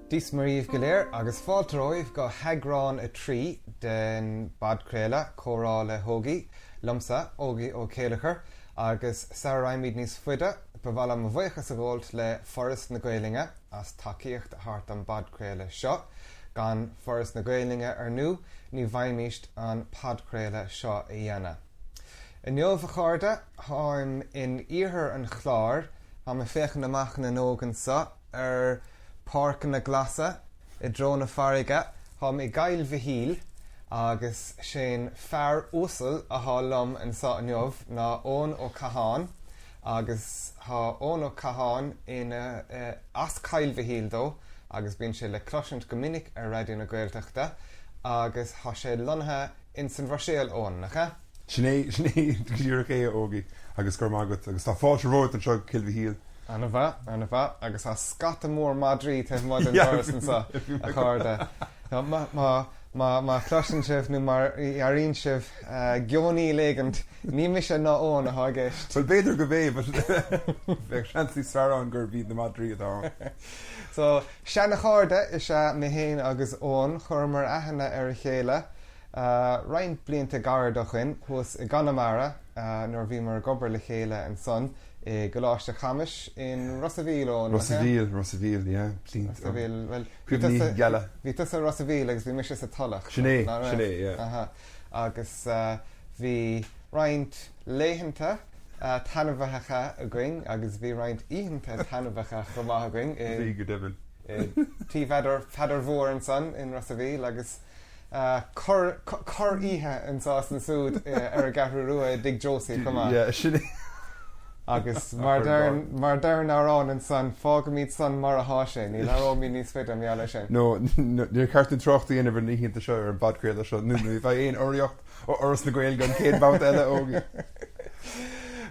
Dia 's Muire dhíbh go léir agus fáilte romhaibh go heagrán 3 den bpodchraoladh Comhrá le hÓgie, liomsa, Ógie Ó Céileachair, agus sara raghaimid níos faide, ba mhaith liom mo bhuíochas a ghabháilt le Foras na Gaelainne as tacaíocht a thabhairt don bpodchraoladh seo. Gan Foras na Gaelainne, ar ndú, ní bhfaighimíst an podchraoladh seo a dhéanamh. Inniu, a chairde, táim in iarthar an Chláir, táim ag féachaint amach na n-óg anso, ar pháirceanna glasa i dtreo na farraige. Táim i gCill Mhichíl agus sé'n fear uasal athá liom anso inniu ná Eoin Ó Catháin agus thá Eoin Ó Catháin ina as Cill Mhichíl dó agus bíonn sé le cloisint go minic ar Raidió na Gaeltachta agus thá sé lonnaithe ins an Bhruiséil, Eoin, nach ea? Sin é, sin é go díreach é, a Ógie, agus go raibh maith agat. Agus tá fáilte romhat anseo go Cill Mhichíl. Ana-mhaith, ana-mhaith. Agus tá scata mór madraí taobh amuigh den doras anseo, a chairde. Má, má, má, má chloiseann sibh nó má airíonn sibh geonaíl éigint, ní mise ná Eoin atá i gceist. Bhuel, b'fhéidir gurb é, but bheadh seans níos fearr ann gurb iad na madraí atá ann. So, seana-chairde is ea mé féin agus Eoin. Chuireamar aithne ar a chéile Roinnt blianta gairid ó shoin, thuas i gConamara, nuair a bhíomar ag obair le chéile ansan i gColáiste Chamuis in Ros a' Mhíl, Eoin, nach ea? Ros a' Mhíl, Ros a' Mhíl, yeah. Ros a' Mhíl, bhuel, bhí tusa, bhí tusa i Ros a' Mhíl agus bhí mise sa Tulach, Sin é, sin é, yeah. Aha. Agus bhí roinnt laethanta taitneamhacha againn agus bhí roinnt oícheanta taitneamhacha chomh maith againn i. Bhí, go deimhin. i Tí Pheadair, Pheadair Mhór ansan in Ros a' Mhíl agus. Corr-oíche anso is ansúd ar an gCeathrú Rua i dTigh Josie chomh maith. Yeah, sin é. Agus mar deir mar deir an amhrán ansan, fágfaimid san mar athá sé, ní labhróimid níos faide mar gheall air sin. No, níor cheart dúinn trácht a dhéanamh ar na hoícheanta seo ar an bpodchraoladh seo, nó ní bheidh aon urraíocht ó Fhoras na Gaeilge an chéad bhabhta eile, Ógie.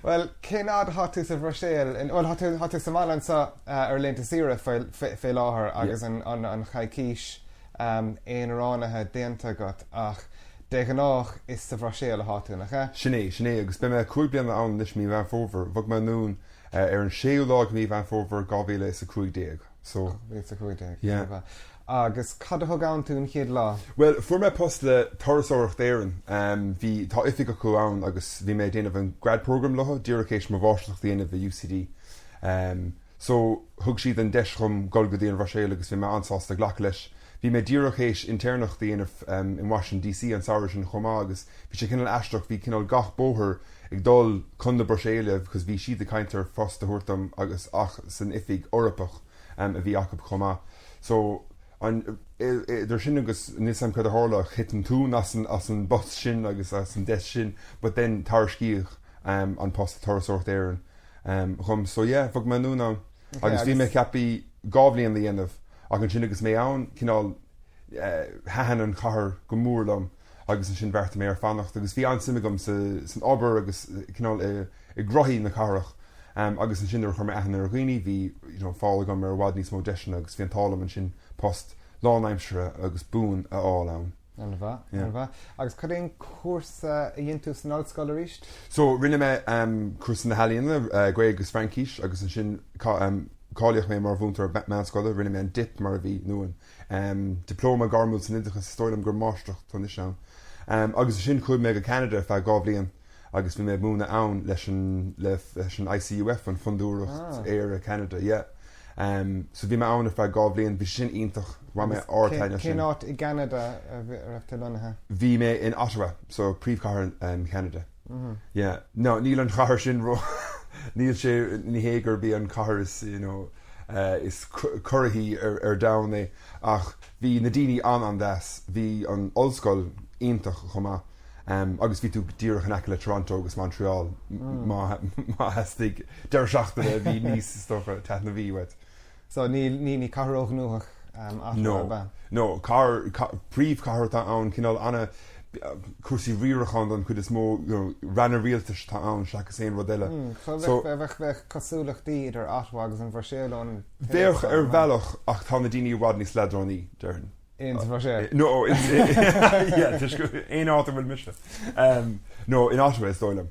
Bhuel, cén fhad athá tú sa Bhruiséil? Bhuel, thá tú sa mbaile anso ar laethanta saoire fé láthair agus an choicís aonaránaithe déanta agat ach de ghnách is sa Bhruiséil athá tú, nach ea? Sin é, sin é, agus beidh mé 5 bliana ann anois mí Mheán Fómhair. Bhog mé anonn ar an séú lá de mhí Mheán Fómhair 2015, so. 2015, yeah. Agus cad a thug ann tú an chéad lá? Bhuel, fuair mé post le Turasóireacht Éireann. Bhí, tá oifig acu ann agus bhí mé ag déanamh an grad program leo, díreach théis mo mháistreacht a dhéanamh i UCD. So, thug siad an deis dhom dul go dtí an Bhruiséil agus bhí mé an-sásta glacadh leis. Bhí mé díreach théis intéirneacht a dhéanamh in Washington DC an samhradh sin chomh maith agus bhí sé cineál aisteach, bhí cineál gach bóthar ag dul chun na Bruiséile because bhí siad ag caint ar phost a thabhairt dom agus ach san oifig Eorpach a bhí acu chomh maith. So, an, idir sin agus níl 's a'm cad a tharla, thit an tóin as an, as an bpost sin agus as an deis sin but then tairiscíodh an post i Turasóireacht Éireann. dhom. So yeah, bhog mé anonn ann agus bhí mé ceaptha 2 bhliain a dhéanamh ach ansin agus mé ann, cineál, thaitin an chathair go mór liom agus ansin bheartaigh mé ar fanacht agus bhí an-suim agam sa, san obair agus cineál i, i gcruthú na cathrach agus ansin nuair a chuir mé aithne ar dhaoine bhí, you know, fáil agam ar i bhfad níos mó deiseanna agus bhí an t-ádh liom ansin post lánaimseartha agus buan a fháil ann. An-mhaith, an-mhaith. Agus cad é an cúrsa a dhein tú san ollscoil arís? So, rinne mé cúrsa na healaíona, Gaeilge agus Fraincis, agus ansin cáilíodh mé mar mhúinteoir meánscoile, rinne mé an Dip mar a bhí, nó an Dioplóma Gairmiúil san Oideachas, is dóigh liom gur máistreacht atá anois ann. Agus ansin chuaigh mé go Ceanada ar feadh 2 bhliain. agus bhí mé ag múineadh ann leis an leis an ICUF, an Fondúireacht Éire Ceanada, yeah. So bhí mé ann ar feadh 2 bhliain, bhí sé sin iontach, bhain mé ardtaitneamh as sin. Cén áit i gCeanada a raibh tú lonnaithe? Bhí mé in Ottawa, so príomhchathair Cheanada. Yeah. Now níl an chathair sin ró níl sé, ní hé gurb í an chathair is, you know, is corraithí ar domhan é ach bhí na daoine an-an-deas, bhí an ollscoil iontach chomh maith. Agus bhí tú díreach in aice le Toronto agus Montreal má theastaigh deireadh seachtaine a bhí níos, is dócha, taitneamhaí uait. So ní, ní, ní cathair róghnóthach Ottawa, ab ea? No, cathair, príomhchathair atá ann, cineál ana, cúrsaí riaracháin don chuid is mó, you know, ranna rialtais atá ann seachas aon rud eile. So bheadh, bheadh cosúlachtaí idir Ottawa agus an Bhruiséil ón taobh Bheadh ar bhealach ach tá na daoine i bhfad níos leadránaí, déarfainn. In sa Bhruiséil? No, in, yeah, toisc go, aon áit a bhfuil mise. Um, no, in Ottawa is dóigh liom.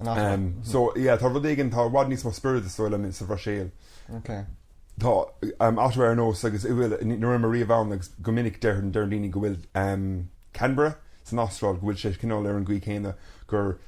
In Ottawa. Um, so, yeah, tá rud éigin, tá i bhfad níos mó spiorad is dóigh liom sa Bhruiséil. Ok. Tá Ottawa ar nós agus bhuel ní raibh mé riamh ann agus go minic deireann daoine go bhfuil Canberra san Astráil go bhfuil sé cineál ar an gcaoi chéanna gur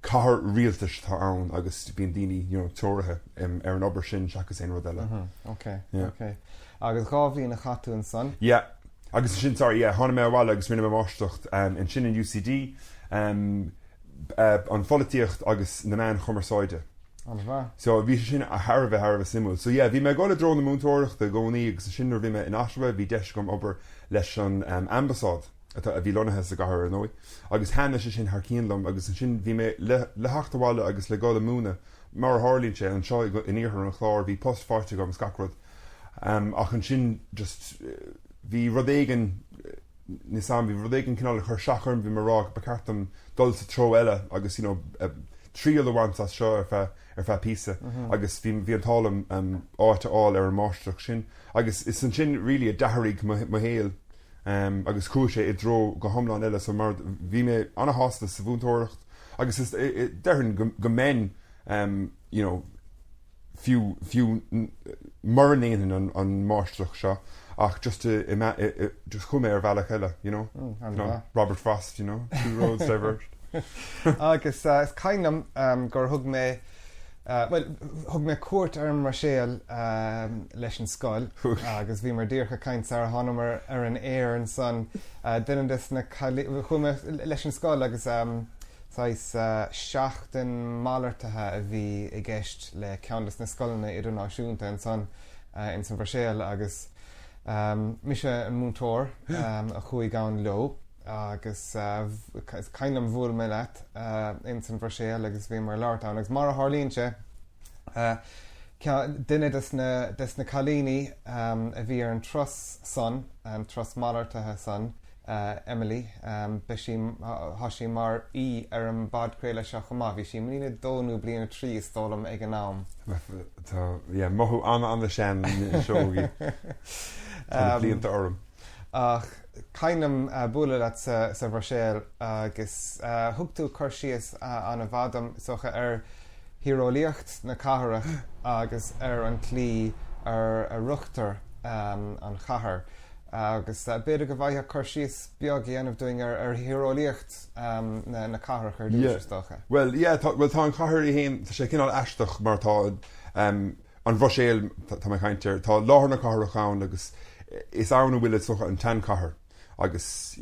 cathair rialtais atá ann agus bíonn daoine you know treoraithe ar an obair sin seachas aon rud eile. Ok, ok. Agus 2 bhliain a chaith tú ansan? Yeah. Agus ansin, sorry, yeah, tháinig mé abhaile agus rinne mé máistreacht ansin in UCD, an pholaitíocht agus na meáin chumarsáide. An-mhaith. So bhí sé sin thar a bheith, thar a bheith suimiúil. So yeah, bhí mé ag dul i dtreo na múinteoireachta i gcónaí agus ansin nuair a bhí mé in Ottawa bhí deis agam obair leis an ambasáid atá, a bhí lonnaithe sa gcathair ar ndóigh agus thaitnigh sé sin thar cionn liom agus ansin bhí mé le, le theacht abhaile agus le dul ag múineadh mar a tharlaíonn sé anseo in iarthar an Chláir, bhí post faighte agam is gach rud. Ach ansin just bhí rud éigin, níl 's a'm, bhí rud éigin cineál ag cur isteach orm, bhí mé ag rá ba cheart dom dul sa treo eile agus you know triail a bhaint as seo ar feadh, ar feadh píosa agus bhí, bhí an t-ádh liom áit a fháil ar an máistreacht sin agus is ansin really a d'athraigh mo, mo shaol agus chuaigh sé i dtreo go hiomlán eile so mar bhí mé ana-shásta sa mhúinteoireacht agus is, déarfainn go, go mbeinn you know fiú, fiú mura ndéanfainn an máistreacht seo ach just i, i, just chuaigh mé ar bhealach eile, you know, you know, Robert Frost, you know, two roads diverged. Agus is cuimhin liom gur thug mé, bhuel, thug mé cuairt ar an mBruiséil leis an scoil agus bhíomar díreach ag caint sara thánamar ar an aer ansan, duine des na cailíní, chuaigh mé leis an scoil agus Saghas seachtain malartaithe a bhí i gceist le ceann des na scoileanna idirnáisiúnta ansan ins an Bhruiséil agus mise an múinteoir a chuaigh ann leo agus is cuimhin liom bhuail mé leat ins an Bhruiséil agus bhíomar ag labhairt ann agus mar a tharlaíonn sé duine des na des na cailíní a bhí ar an turas san, an turas malartaithe san, Emily, beidh sí, tá sí mar aoi ar an bpodchraoladh seo chomh maith. Bhí sí i mbliain a dó nó bliain a trí is dóigh liom ag an am. Tá, yeah, mothú an-an-sean anois Ógie. Tá na blianta orm. Ach cuimhin liom bualadh leat sa Bhruiséil agus thug tú cur síos an-mhaith dom, is dócha, ar thíreolaíocht na cathrach agus ar an tslí ar a sroichtear an chathair. Agus b'fhéidir go bhfaighfeá cur síos beag a dhéanamh dúinn ar thíreolaíocht na cathrach ar dtús, is dócha. Bhuel, yeah, tá, bhuel, tá an chathair í fhéin, tá sé cineál aisteach mar tá an Bhruiséil, tá mé ag caint air, tá lár na cathrach ann agus is ann a bhfuil, is dócha, an tseanchathair agus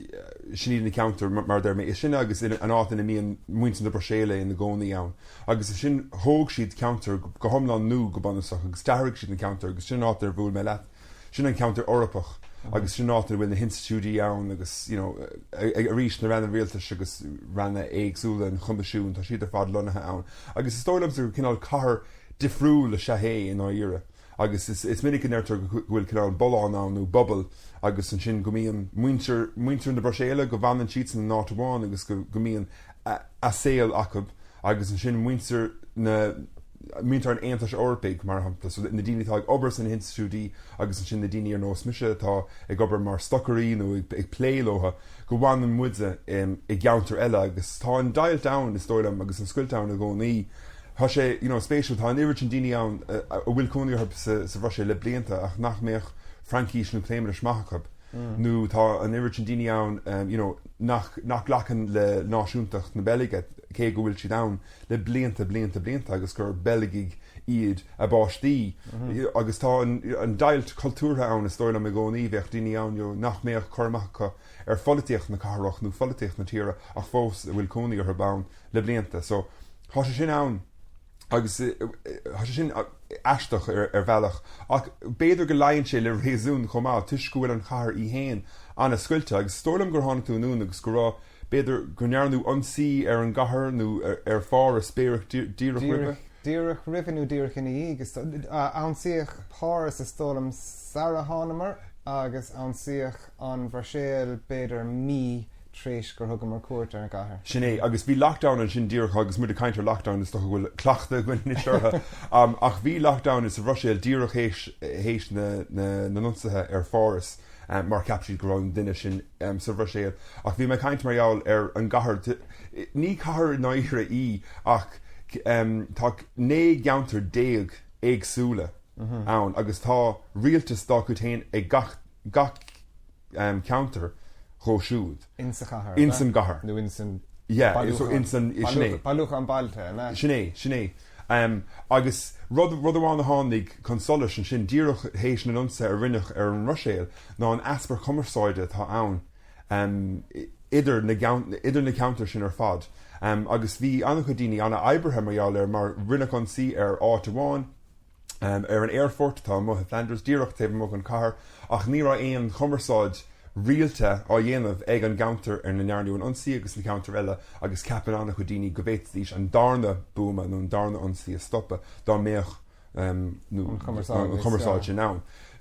sin iad na ceantair, mar a deir mé, is sine agus an áit ina mbíonn muintir na Bruiséile ina gcónaí ann. Agus ansin thóg siad ceantar go hiomlán nua go bunúsach agus d'athraigh siad an ceantar agus sin an áit ar bhuail mé leat. Sin an ceantar Eorpach agus sin an áit ina bhfuil na hinstitiúidí ann agus you know arís na ranna rialtais agus ranna éagsúla an Choimisiúin, tá siad ar fad lonnaithe ann. Agus is dóigh liomsa gur cineál cathair difriúil is ea é i ndáiríre agus is minic a ndeirtear go bhfuil cineál bullán ann nó bubble agus ansin go mbíonn muintir, muintir na Bruiséile go bhfanann siadsan in áit amháin agus go mbíonn a saol acu agus ansin muintir na muintir an Aontais Eorpaigh, mar shampla, so na daoine atá ag obair sna hinstitiúidí agus ansin na daoine ar nós mise atá ag obair mar stocairí nó ag plé leo, go bhfanann muide i gceantar eile agus tá an deighilt ann, is dóigh liom, agus an scoilt ann i gcónaí. Tá sé, you know, spéisiúil, tá an oiread sin daoine ann a bhfuil cónaí orthu sa Bhruiséil le blianta ach nach mbeadh Fraincis nó Pléimeannais maith acu. Nó tá an oiread sin daoine ann, you know, nach nach nglacann le náisiúntacht na Beilge, cé go bhfuil siad ann le blianta, blianta, blianta agus gur Beilgigh iad a bpáistí. Agus tá an deighilt chultúrtha ann, is dóigh liom, i gcónaí. Bheadh daoine ann you know nach mbeadh cur amach acu ar pholaitíocht na cathrach nó pholaitíocht na tíre ach fós a bhfuil cónaí orthu ann le blianta. So, tá sé sin ann agus tá sé sin aisteach ar bhealach ach b'fhéidir go luíonn sé le réasún chomh maith toisc go bhfuil an chathair í féin an-scoilte agus is dóigh liom gur tháinig tú anonn agus go raibh B'fhéidir go ndearnadh ionsaí ar an gcathair nó ar Pháras díreach roimhe. Díreach roimhe nó díreach ina dhiaidh. Ionsaíodh Páras is dóigh liom sara thánamar agus ionsaíodh an Bhruiséil b'fhéidir mí tar éis gur thugamar cuairt ar an gcathair. Sin é. Agus bhí lockdown ansin díreach agus muid ag caint ar lockdown is dócha go bhfuil cleachtadh againn anois orthu. Ach bhí lockdown sa Bhruiséil díreach théis na n-ionsaithe ar Pháras. mar cheap siad go raibh an duine sin sa Bhruiséil. Ach bhí mé ag caint mar gheall ar an gcathair. Ní cathair i ndáiríre í ach tá 19 gceantar éagsúla. ann agus tá rialtas dá gcuid féin ag gach gach ceantar dhó siúd. Insa chathair, ab ea? Insan gcathair. Nó insan Yeah, so insan, sin é. Bailiúchán bailte, an ea? Sin é, sin é. Agus rud, rud amháin a tháinig chun solais ansin díreach théis na n-ionsaithe a rinneadh ar an mBruiséil ná an easpa cumarsáide atá ann idir na, idir na ceantair sin ar fad. Agus bhí an-chuid daoine an-oibrithe mar gheall air mar rinneadh ionsaí ar áit amháin, ar an aerfort atá amuigh i Flanders, díreach taobh amuigh den chathair, ach ní raibh aon chumarsáid rialta á dhéanamh ag an gceantar ar a ndearnadh an ionsaí agus na ceantair eile agus ceapann an-chuid daoine go bhféadfaidís an darna buama nó an darna ionsaí a stopadh dá mbeadh an chumarsáid sin ann.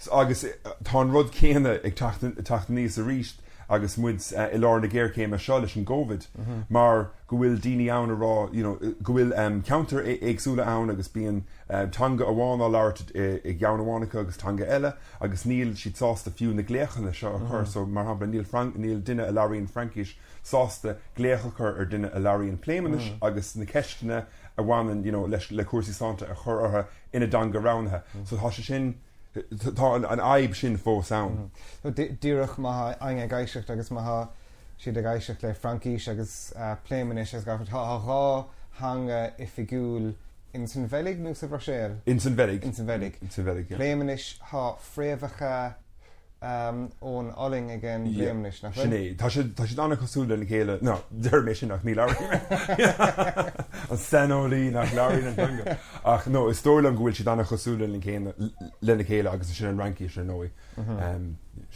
Agus tá an rud céanna ag teacht aníos arís agus muid i lár na géarchéime seo leis an gCovid mar go bhfuil daoine ann a rá you know go bhfuil ceantair éagsúla ann agus bíonn teanga amháin á labhairt i gceann amháin acu agus teanga eile agus níl siad sásta fiú na glaochanna seo a chur so mar shampla níl Franc níl duine a labhraíonn Fraincis sásta glaoch a chur ar duine a labhraíonn Pléimeannais agus na ceisteanna a bhaineann you know leis le cúrsaí sláinte a chur orthu ina dteanga roghnaithe so tá sé sin Tá an fhadhb sin fós ann. Díreach má thá éinne ag éisteacht agus má thá siad ag éisteacht le Fraincís agus Pléimeannais agus gach rud, tá 2 theanga oifigiúil ins an Bheilg nó sa Bhruiséil? Ins an Bheilg. Ins an Bheilg. Ins an Bheilg, yeah. Pléimeannais, thá fréamhacha ón Ollainn ag an bPléimeannais, nach bhfuil? Sin é. Tá siad, tá siad an-chosúil lena chéile. No, deir mé sin ach ní labhraím é. An saineolaí nach labhraíonn an teanga. Ach no, is dóigh liom go bhfuil siad an-chosúil lena chéile, lena chéile agus sin an Fhraincis ar ndóigh.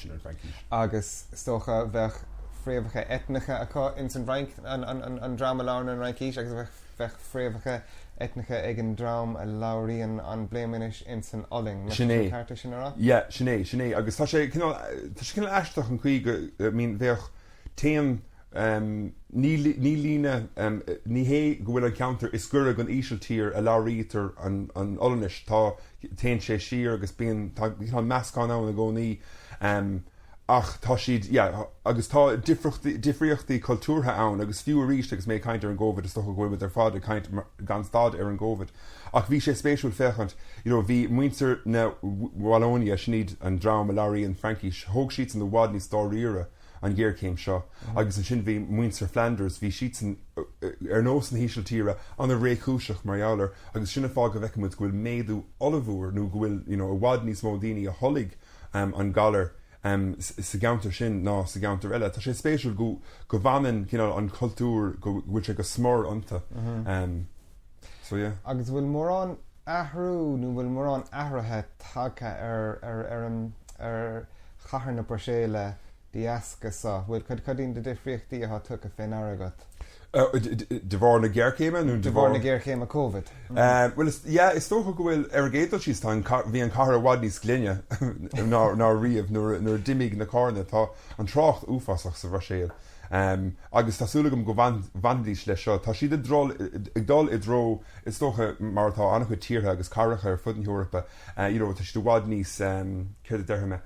Sin an Fhraincis. Agus is dócha bheadh fréamhacha eitneacha acu ins an bhFrainc, an, an, an, an dream a labhrann an Fhraincis agus bheadh Bheadh fréamhacha eitneacha ag an dream a labhraíonn an bPléimeannais ins an Ollainn. Sin é. Ceart é sin a rá? Yeah, sin é, sin é. Agus tá sé cineál, tá sé cineál aisteach an chaoi go, I mean, bheadh, téann, ní, ní líne, ní hé go bhfuil an ceantar is gaire don Ísiltír a labhraítear an, an Ollainnis, tá, téann sé siar agus bíonn, tá cineál meascán ann i gcónaí. Ach tá siad, yeah, agus tá difríochtaí, difríochtaí cultúrtha ann agus fiú arís agus mé ag caint ar an gCovid, is dócha go bhfuil muid ar fad ag caint gan stad ar an gCovid, ach bhí sé spéisiúil féachaint, you know, bhí muintir na Wallonia, sin iad an dream a labhraíonn Fraincis, thóg siadsan i bhfad níos dáiríre an ghéarchéim seo agus ansin bhí muintir Flanders, bhí siadsan, ar nós na hÍsiltíre, an-réchúiseach mar gheall air agus sin an fáth go bhfeiceann muid go bhfuil méadú ollmhór nó go bhfuil, you know, i bhfad níos mó daoine a tholg an galar sa gceantar sin ná sa gceantar eile. Tá sé spéisiúil go go bhfanann cineál an cultúr, go bhfuil sé go smior iontu. So yeah. Agus bhfuil mórán athrú nó bhfuil mórán athraithe tagtha ar ar ar an ar chathair na Bruiséile de dheasca seo? Bhfuil cad cad iad na difríochtaí atá tugtha fé ndeara agat? De bharr na géarchéime nó de bharr na géarchéime Covid? Bhuel, is, yeah, is dócha go bhfuil, ar an gcéad dul síos, tá an, bhí an chathair i bhfad níos glaine ná, ná riamh nuair, nuair a d'imigh na carranna. Tá an trácht uafásach sa Bhruiséil. Agus tá súil agam go bhfanfaidís leis seo. Tá siad ag dul, ag dul i dtreo, is dócha, mar atá an-chuid tíortha agus cathracha ar fud na hEorpa, you know, tá siad i bhfad níos, céard a déarfaidh mé,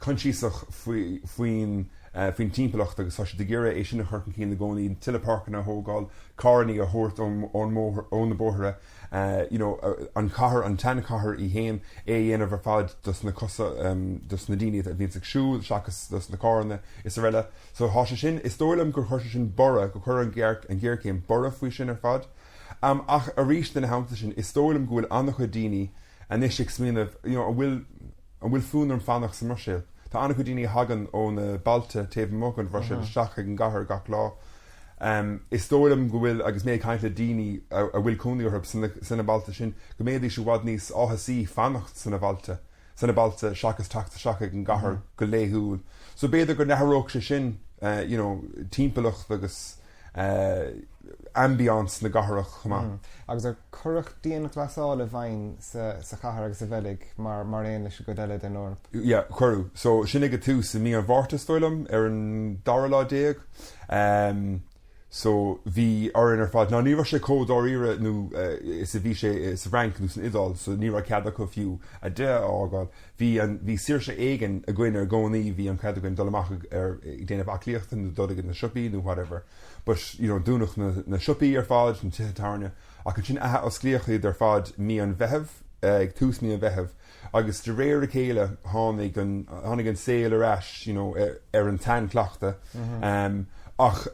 coinsiasach faoin faoin timpeallacht agus tá siad ag iarraidh é sin a chur chun cinn i gcónaí, tuilleadh páirceanna a thógáil, carrannaí a thabhairt ón ón mbóthar ó na bóithre, you know an chathair, an tseanchathair í fhéin, é a dhéanamh ar fad dos na cosa, dos na daoine a bhíonns ag siúl seachas dos na carranna is araile. So tá sé sin, is dóigh liom gur chuir sé sin borradh, gur chuir an an ghéarchéim borradh faoi sin ar fad. Ach arís ina theannta sin, is dóigh liom go bhfuil an-chuid daoine anois ag smaoineamh, you know an bhfuil, An bhfuil fonn orm fanacht sa mBruiséil? Tá an-chuid daoine a thagann ó na bailte taobh amuigh den Bhruiséil isteach chuig an gcathair gach lá. Is dóigh liom go bhfuil, agus mé ag caint le daoine a bhfuil cónaí orthu sna bailte sin, go mbeidís i bhfad níos áthasaí fanacht sna bailte, sna bailte seachas teacht isteach chuig an gcathair go laethúil. So b'fhéidir go n-athródh sé sin you know timpeallacht agus ambiance na gcathrach chomh maith. Agus ar cuireadh dianghlasáil i bhfeidhm sa chathair agus sa Bheilg mar mar aon leis an gcuid eile den Eoraip? Yeah, cuireadh. So sin ag an tús i mí an Mhárta is dóigh liom, ar an dara lá déag. So bhí orainn ar fad, ná ní raibh sé chomh dáiríre nó is a bhí sé sa bhFrainc nó san Iodáil, so ní raibh cead acu fiú a dtithe a fhágáil. Bhí an, bhí saoirse éigin againn i gcónaí, bhí an cead againn dul amach ag, ar, ag déanamh aclaíochta nó dul ag na siopaí nó whatever. But, you know, dúnadh na, na siopaí ar fad, na tithe tábhairne, ach ansin ath-osclaíodh iad ar fad mí an Mheithimh. ag tús mí an Mheithimh agus de réir a chéile tháinig an tháinig an saol ar ais you know ar an tseanchleachtadh ach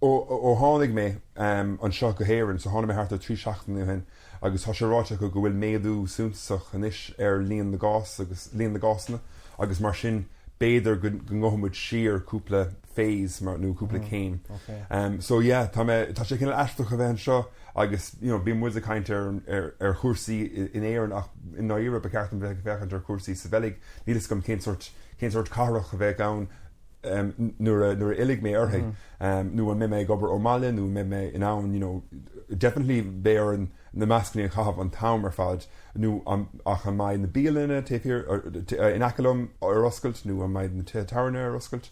ó ó tháinig mé anseo go hÉirinn so tháinig mé thart ar 3 seachtaine ó shin agus tá sé ráite acu go bhfuil méadú suntasach anois ar líon na gcás agus líon na gcásanna agus mar sin b'fhéidir go go ngabhfaidh muid siar cúpla phase mar nó cúpla céim. So yeah tá mé tá sé cineál aisteach a bheith anseo agus you know bíonn muid ag caint ar ar ar chúrsaí in Éirinn ach i ndáiríre ba cheart dom bheith ag féachaint ar chúrsaí sa Bheilg. Níl fhios agam cén sórt cén sórt cathrach a bheidh ann nuair a nuair a fhillfidh mé uirthi nó an mbeidh mé ag obair ón mbaile nó an mbeidh mé in ann you know definitely beidh orainn na mascanna a chaitheamh an t-am ar fad nó an ach an mbeidh na bialanna taobh thiar in aice liom ar oscailt nó an mbeidh na tithe tábhairne ar oscailt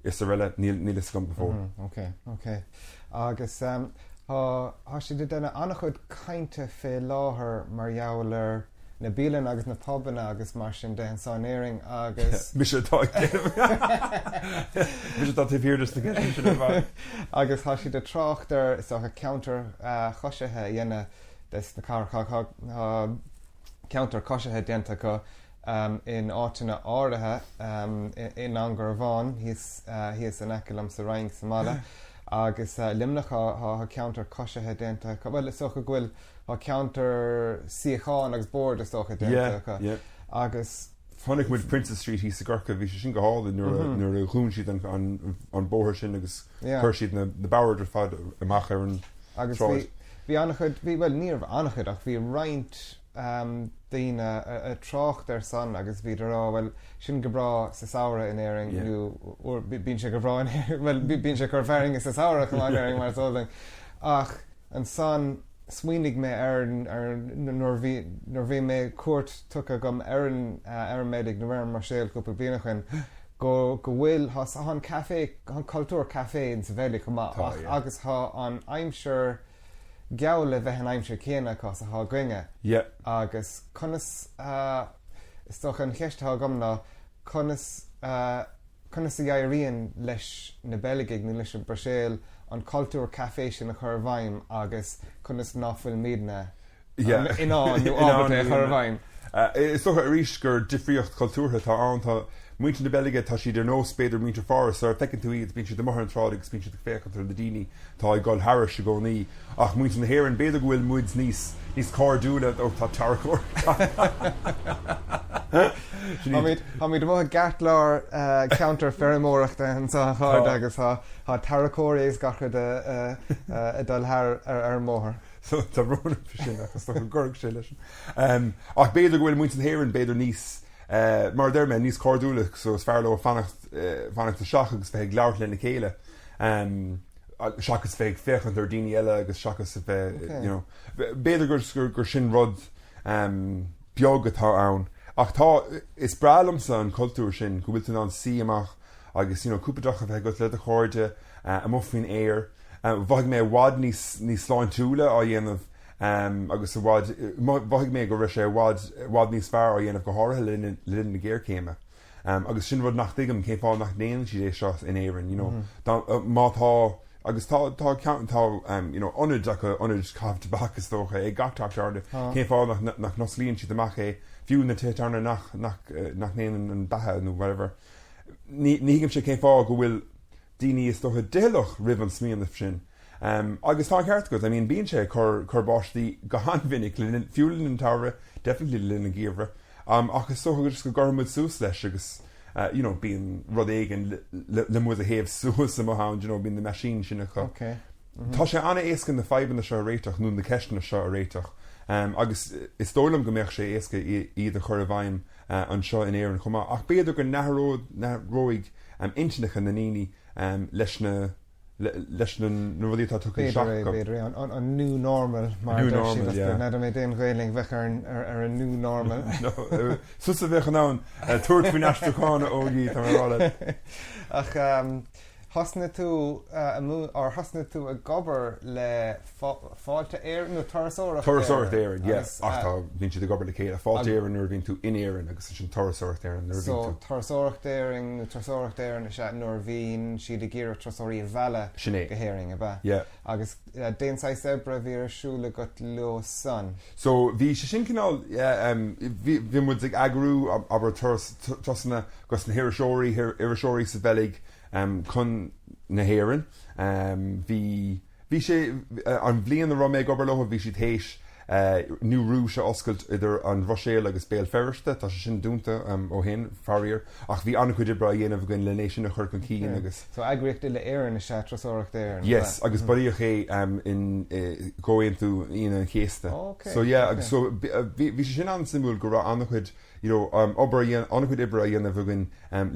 is araile níl níl fhios agam go fóill. Ok ok agus tá tá siad ag déanamh an-chuid cainte fé láthair mar gheall ar na bialanna agus na pubanna agus mar sin de anseo in Éirinn agus. Mise atá ag déanamh. Mise atá taobh thiar de sna ceisteanna sin ar fad. Agus tá siad ag trácht ar is dócha ceantair choisithe a dhéanamh des na cathracha. Tá ceantair coisithe déanta acu in áiteanna áirithe in Angaraván thíos thíos in aice liom sa Fhrainc sa mbaile agus Luimneach tá ceantar coisithe déanta acu. Bhuel is dócha go bhfuil Tá ceantar suíochán agus bord is dócha déanta acu agus. Chonaic muid Princes Street thíos i gCorcaigh, bhí sé sin go hálainn nuair a nuair a dhún siad an an bóthar sin agus chuir siad na na boird ar fad amach ar an Agus bhí bhí an-chuid, bhí, bhuel ní raibh an-chuid ach bhí roinnt daoine ag trácht ar san agus bhíodar ag rá bhuel sin go breá sa samhradh in Éirinn nó bíonn sé go breá in Éirinn, bhuel bíonn sé ag cur fearthainne sa samhradh chomh maith in Éirinn mar is eol duinn ach Ansan smaoinigh mé ar nuair bhí nuair bhí mé cuairt tugtha agam ar an ar an mBeilg nó ar an mBruiséil cúpla bliain ó shin go go bhfuil tá tá an caife tá an cultúr caife insa Bheilg chomh maith ach agus tá an aimsir geall le bheith an aimsir céanna acu is atá againne agus conas is dócha an cheist atá agam ná conas Conas a éiríonn leis na Beilgigh nó leis an Bhruiséil an cultúr caife sin a chur i bhfeidhm agus conas ná fuilimidne in ann nó ábalta é a chur i bhfeidhm? Is dócha arís gur difríocht chultúrtha atá ann. Tá muintir na Beilge, tá siad ar nós b'fhéidir muintir Pháras, sula bhfeiceann tú iad bíonn siad amuigh ar an tsráid agus bíonn siad ag féachaint ar na daoine atá ag dul thairis i gcónaí. Ach muintir na hÉireann, b'fhéidir go bhfuil muid níos, níos cairdiúla, ó tá tarracóir. Táimid, táimid amuigh i gceartlár ceantar feirmeoireachta anseo a chairde agus tá, tá tarracóirí agus gach rud ag dul thar ar an mbóthar. So tá brón orm faoi sin ach is dócha go gcuirfeadh sé leis an. Ach b'fhéidir go bhfuil muintir na hÉireann b'fhéidir níos, mar a deir mé, níos cairdiúla so is fearr leo fanacht, fanacht isteach agus bheith ag labhairt lena chéile. seachas bheith ag féachaint ar daoine eile agus seachas a bheith, you know, b'fhéidir gur, gur sin rud beag atá ann. Ach tá, is breá liomsa an cultúr sin, go bhfuil tú in ann suí amach agus, you know, cúpla deoch a bheith agat le do chairde amuigh faoin aer. Mhothaigh mé i bhfad níos, níos sláintiúla á dhéanamh agus i bhfad, mhothaigh mé go raibh sé i bhfad, i bhfad níos fearr á dhéanamh go háirithe le linn, le linn na géarchéime. Agus sin rud nach dtuigim, cén fáth nach ndéanann siad é seo in Éirinn, you know. Má tá, agus tá, tá ceann, tá, you know, ionaid acu, ionaid caitheamh tobac is dócha, ag gach teach tábhairne, cén fáth nach, nach n-osclaíonn siad amach é, fiú na tithe tábhairne nach, nach, nach ndéanann an beatha nó whatever. Ní, ní thuigimse cén fáth go bhfuil daoine is dócha doicheallach roimh an smaoineamh sin. Agus tá an ceart agat, I mean bíonn sé ag cur, cur báistí go han-mhinic, le linn, fiú le linn an tsamhraidh, definitely le linn an gheimhridh. Ach is dócha just go gcuirfidh muid suas leis agus you know bíonn rud éigin le, le muid a théamh suas amuigh ann, you know bíonn na meaisíní sin acu. Okay. Tá sé an-éasca na fadhbanna seo a réiteach nó na ceisteanna seo a réiteach agus is dóigh liom go mbeadh sé éasca iad a chur i bhfeidhm anseo in Éirinn chomh maith. Ach b'fhéidir go n-athróidh intinneacha na ndaoine leis na leis na rudaí atá tugtha isteach acu. B'fhéidir é, b'fhéidir é. An new normal mar a deir siad. N'fheadar an mbeadh aon Ghaelainn a bheadh ar an new normal. Tusa a bheadh in ann tabhairt faoin aistriúchán a Ógie, tá mé ag rá leat. Ach. Thosnaigh tú or thosnaigh tú ag obair le Fáilte Éireann nó Turasóireacht Éireann? Turasóireacht Éireann, yeah. Ach tá, bíonn siad ag obair le chéile. Fáilte Éireann nuair a bhíonn tú in Éirinn agus ansin Turasóireacht Éireann nuair a bhíonn tú. So Turasóireacht Éireann nó Turasóireacht Éireann is ea nuair a bhíonn siad ag iarraidh turasóirí a mhealladh Sin é. go hÉirinn, ab ea? Yeah. Agus cén saghas oibre a bhí ar siúl agat leo san? So bhí sé sin cineál, yeah, bhí, bhí muid ag eagrú, abair, turas, turasanna dos na hiriseoirí, iriseoirí sa Bheilg chun na hÉireann. Bhí, bhí sé, an bhliain a raibh mé ag obair leo, bhí siad théis new route a oscailt idir an Bhruiséil agus Béal Feirste, tá sé sin dúnta ó shin, faraor, ach bhí an-chuid oibre á dhéanamh againn len é sin a chur chun cinn agus. So eagraíocht uile-Éireann is ea Turasóireacht Éireann, ab ea? Yes, agus bunaíodh é in gComhaontú Aoine an Chéasta. So yeah, agus so bhí sé sin an-suimiúil go raibh an-chuid you know, obair a dhéanamh, an-chuid oibre á dhéanamh againn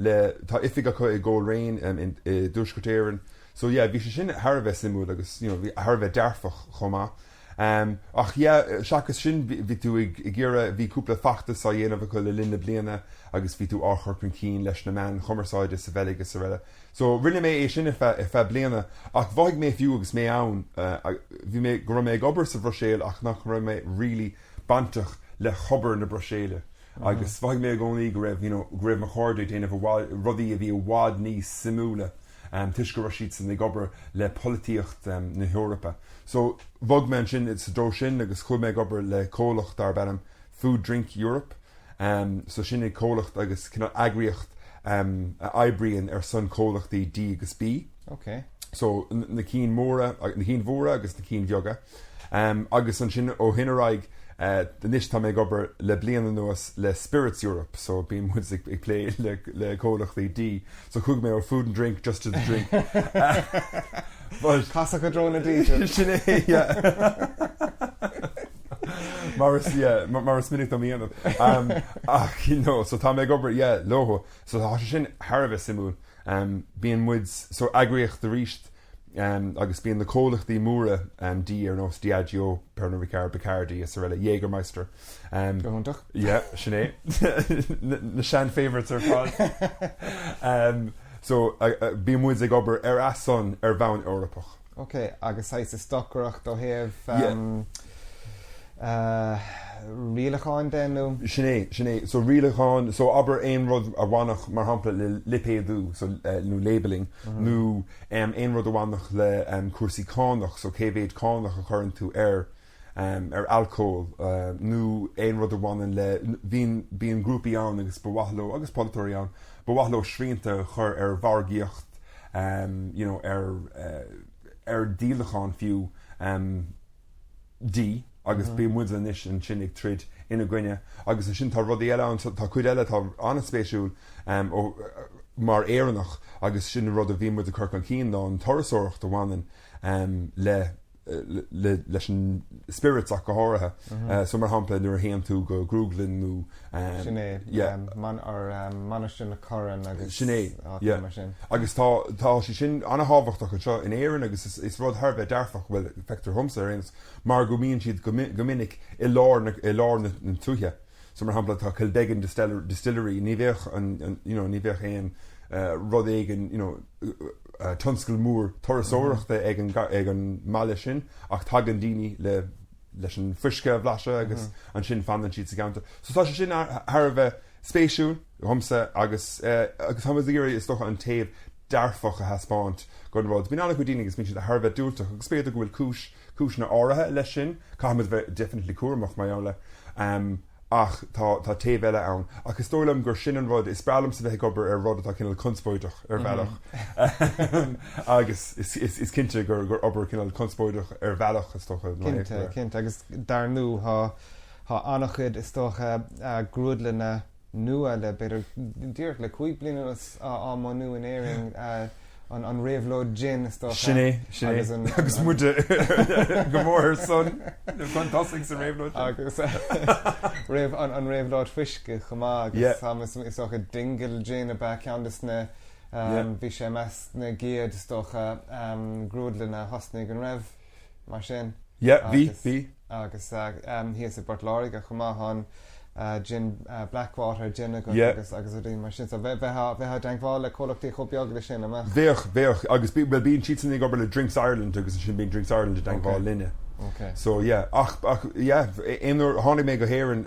le, tá oifig acu i gColeraine i dTuaisceart Éireann. So yeah, bhí sé sin thar a bheith suimiúil agus, you know, bhí thar a bheith dearfach chomh maith. Ach yeah, seachas sin, bhí tú ag iarraidh, bhí cúpla feachtas á dhéanamh acu le linn na bliana agus bhí tú á chur chun cinn leis na meáin chumarsáide sa Bheilg is araile. So rinne mé é sin ar feadh, ar feadh bliana ach mhothaigh mé fiú agus mé ann, bhí mé, go raibh mé ag obair sa Bhruiséil ach nach raibh mé really bainteach le hobair na Bruiséile agus mhothaigh mé i gcónaí go raibh, you know, go raibh mo chairde ag déanamh i bhfad, rudaí a bhí i bhfad níos suimiúla toisc go raibh siadsan ag obair le polaitíocht na hEorpa. So bhog mé ansin sa dtreo sin agus chuaigh mé ag obair le comhlacht darb ainm Food Drink Europe. So sin é comhlacht agus cineál eagraíocht a oibríonn ar son comhlachtaí D agus B. Ok. So na cinn mhóra, na cinn mhóra agus na cinn bheaga. Agus ansin ó shin ar aghaidh, anois tá mé ag obair le bliain anuas le Spirits Europe, so bíonn muid ag plé le comhlachtaí D. So chuaigh mé ó food and drink just to the drink. But. Casadh i dtreo na D. Sin é, yeah. Mar is, yeah, mar is minic dom a dhéanamh. Ach, you know, so tá mé ag obair, yeah, leo. So tá sé sin thar a bheith suimiúil. Bíonn muid, so eagraíocht arís agus bíonn na comhlachtaí móra dí ar nós Diageo, Pernod Ricard, Bacardi is araile, Jägermeister. Go hiontach. Yeah, sin é. Na sean favourites ar fad. So bíonn muid ag obair ar a son ar bhonn Eorpach. Ok, agus saghas ag stocaireacht ó thaobh rialacháin de nó? Sin é, sin é. So rialacháin, so abair aon rud a bhainfeadh mar shampla le lipéadú, so nó labelling, nó aon rud a bhainfeadh le cúrsaí cánach, so cé mhéad cánach a chuireann tú ar ar alcól, nó aon rud a bhaineann le, bhíonn, bíonn grúpaí ann agus ba mhaith leo, agus polaiteoirí ann, ba mhaith leo srianta a chur ar mhargaíocht, you know, ar, ar dhíolachán fiú dí agus bíonn muid anois ansin ag troid ina gcoinne agus ansin tá rudaí eile ann, tá cuid eile atá an-spéisiúil ó mar Éireannach agus sin an rud a bhíonn muid ag cur chun cinn ná an turasóireacht a bhaineann le leis an spirits ach go háirithe. So mar shampla nuair a théann tú go grúdlann nó. Sin é, Mainistir na Corann agus Sin é, yeah. mar sin. Agus tá tá sé sin an-thábhachtach anseo in Éirinn agus is is rud thar a bheith dearfach, bhuel feictear dhomsa ar aon nós, mar go mbíonn siad go go minic i lár na i lár na na tuaithe. So mar shampla tá Kilbeggan Distillery, ní bheadh an you know ní bheadh aon rud éigin you know tionscal mór turasóireachta ag an ag an mbaile sin ach tagann daoine le leis an fuisce a bhlaiseadh agus ansin fanann siad sa gceantar. So tá sé sin thar a bheith spéisiúil dhomsa agus agus tá muid ag iarraidh is dócha an taobh dearfach a thaispeáint den rud. Bíonn an-chuid daoine agus bíonn siad thar a bheith diúltach agus b'fhéidir go bhfuil cúis cúiseanna áirithe leis sin, caithfimid bheith definitely cúramach mar gheall air, ach tá tá taobh eile ann. Ach is dóigh liom gur sin an rud, is breá liomsa bheith ag obair ar rud atá cineál conspóideach ar bhealach agus is is is cinnte gur gur obair cineál conspóideach ar bhealach is dócha. Cinnte, cinnte agus dar ndóigh tá tá an-chuid is dócha grúdlanna nua le b'fhéidir díreach le 5 bliana anuas á mbunú in Éirinn, an réabhlóid gin is dócha. Sin é, sin é. Agus muide go mór ar son nó chun tosaigh sa réabhlóid sin. Agus an réabhlóid fuisce chomh maith agus tá is dócha Dingle Gin ab ea ceann de na, bhí sé i measc na gcéad is dócha grúdlanna a thosnaigh, an raibh? Mar sin. Yeah, bhí, bhí. Agus thíos i bPort Láirge chomh maith, an. Jin Blackwater jin agat agus agus rudaí mar sin. So bheifeá i dteagmháil le comhlachtaí chomh beag leis sin, an mbeadh? Bheadh, bheadh. Agus bhuel bíonn siadsan ag obair le Drinks Ireland agus ansin bíonn Drinks Ireland i dteagmháil linne. Ok. So yeah, ach, ach yeah, aon uair, tháinig mé go hÉirinn